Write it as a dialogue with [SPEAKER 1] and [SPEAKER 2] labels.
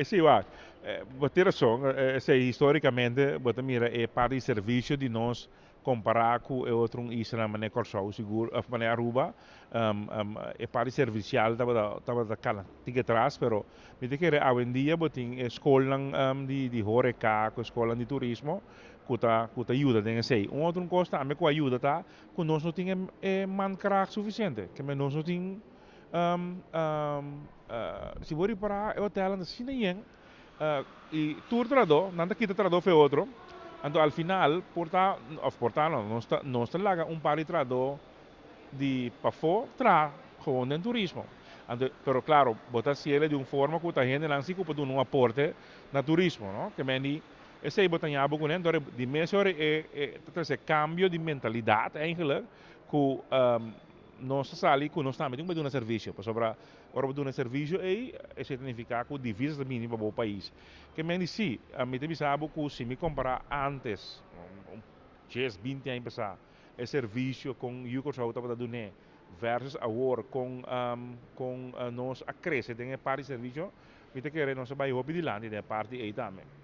[SPEAKER 1] Si, wak, bo tin rason, esei histórikamente, bo ta mira e parti di servisio di nos kompará ku e otro islanan manera Kòrsou sigur òf manera Aruba, e parti servisial tabata kana tiki atras, pero mi ta kere awendia bo tin e skolnan di horeca ku e skolnan di turismo ku ta yuda den esei. Un otro kos tambe ku a yuda ta ku nos no tin e mankracht sufisiente, ke men nos no tin. Si bo ripará e hotelnan ta asina yen i tur trahadó, nan ta kita trahadó for e otro, anto al final por ta, òf por ta no, nos ta laga un par di trahadó di pafó traha gewoon den turismo. Anto, pero klaro, bo ta hasiel di un forma ku ta hendenan si ku por duna un aporte na turismo, no? Ke men di esei bo ta ña bo kuné, anto di mes ora e ta trese kambio di mentalidat eigenlijk ku nos ta sali ku nos tambe tin ku bai duna servisio, pasobra ora bo duna e servisio ei, esei ta nifiká ku divisas ta bini pa bo pais. Ke men di si, mi ta bisa bo ku si mi kompará ántes, un dies, binti aña pasá, e servisio kon Yu Kòrsou tabata dun'é versus awor kon nos a krese den e parti di servisio, mi ta kere nos a bai hopi dilanti den e parti ei tambe.